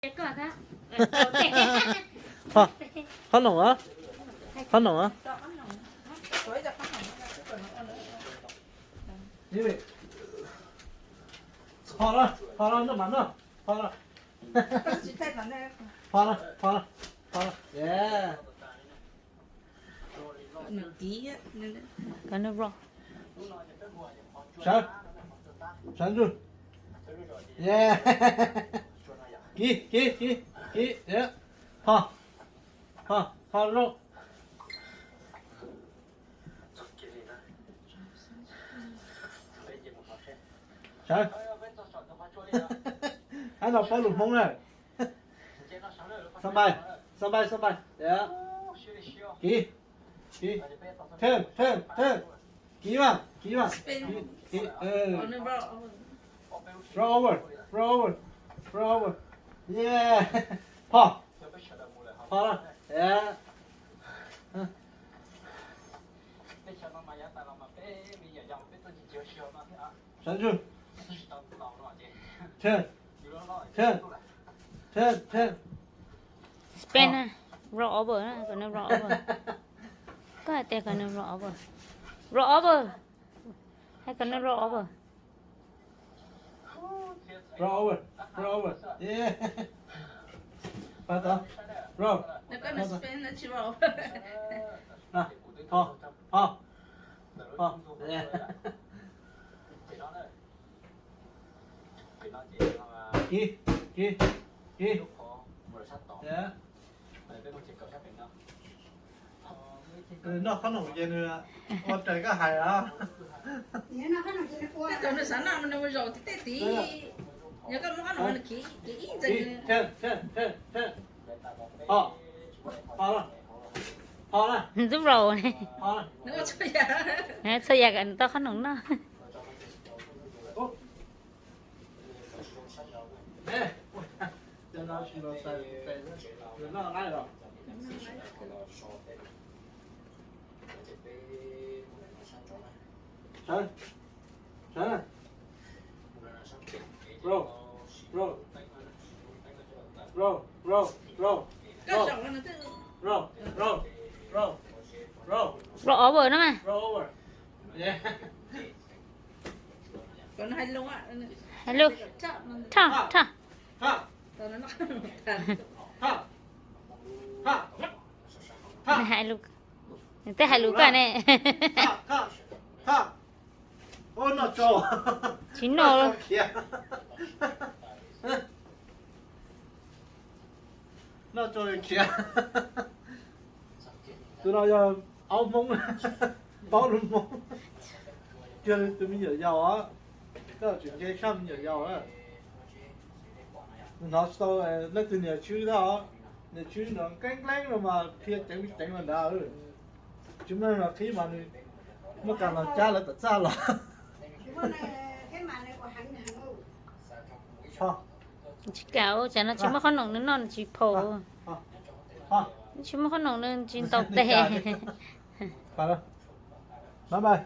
Qhob, qhob noom a, qhob noom a. Ho los, ho los, noj mas noj, ho los. Ho los, ho los, ho los. Yeah. Kom nws rau. Sawv, sawv ntsug. Yeah. Kiv, kiv, kiv, kiv. Yeah. Ho, ho, ho rau. Sawv. Hab no paub lus Hmoob na. Xab npais, xab npais, xab npais, xab npais. Yeah. Kiv, kiv. Turn, turn, turn. Kiv mas, kiv mas. Kiv, kiv. Roll over, roll over, roll over. Yeah. Pog, pog na. Yeah. Sawv ntsug. Turn, turn, turn, turn. Spin na, roll over na, kom nws roll over. Koj hais tias kom nws roll over. Roll over. Hais kom nws roll over. Roll over, roll over. Yeah. Pas tod. Roll. Nws koj nws spin, nws tsis roll over. Ho, ho, ho. Yeah. Kiv, kiv, kiv. Yeah. Nws noj qhob noom ces nws ua raws koj hais os. Tej thaum nws xav noj mas nws mus zaum tim tej tid. Yog koj muab qhob noom nws kiv kiv ib ntxees. Ho, ho na. Ntxub rau. Nws ua txhua yam. Txhua yam kom nws tau qhob noom noj. Sawv, sawv na. Roll, roll, roll, roll, roll, roll, roll, roll, roll, roll, roll over no mas. Roll over. Yeah. Hais lus, thaj, thaj. Thaj, thaj, thaj, thaj. Nws hais lus, nws twb hais lus koj ne. Thaj, thaj, thaj. Ua noj tsau. Tsis noj. Noj tsau khiav. Noj tsau khiav. Tus no yog aub Hmoob, paub lus Hmoob. Kiag li tus me nyuam yaus os, koj tseem nce sab me nyuam yaus na. Hnov tsis tau leej twg niam tswb tab os, niam tswb hnov nqeeb nqeeb no mas qhia ceev ceev los ntawd. Tsis muaj neeg los qhib mas nws muaj kas los cab lawv tom txaj los. Tsis kam, tsam no tsis muaj qhob noom nws noj nws tsis phaum. Tsis muaj qhob noom nws tsis ntaus tes. Bye bye.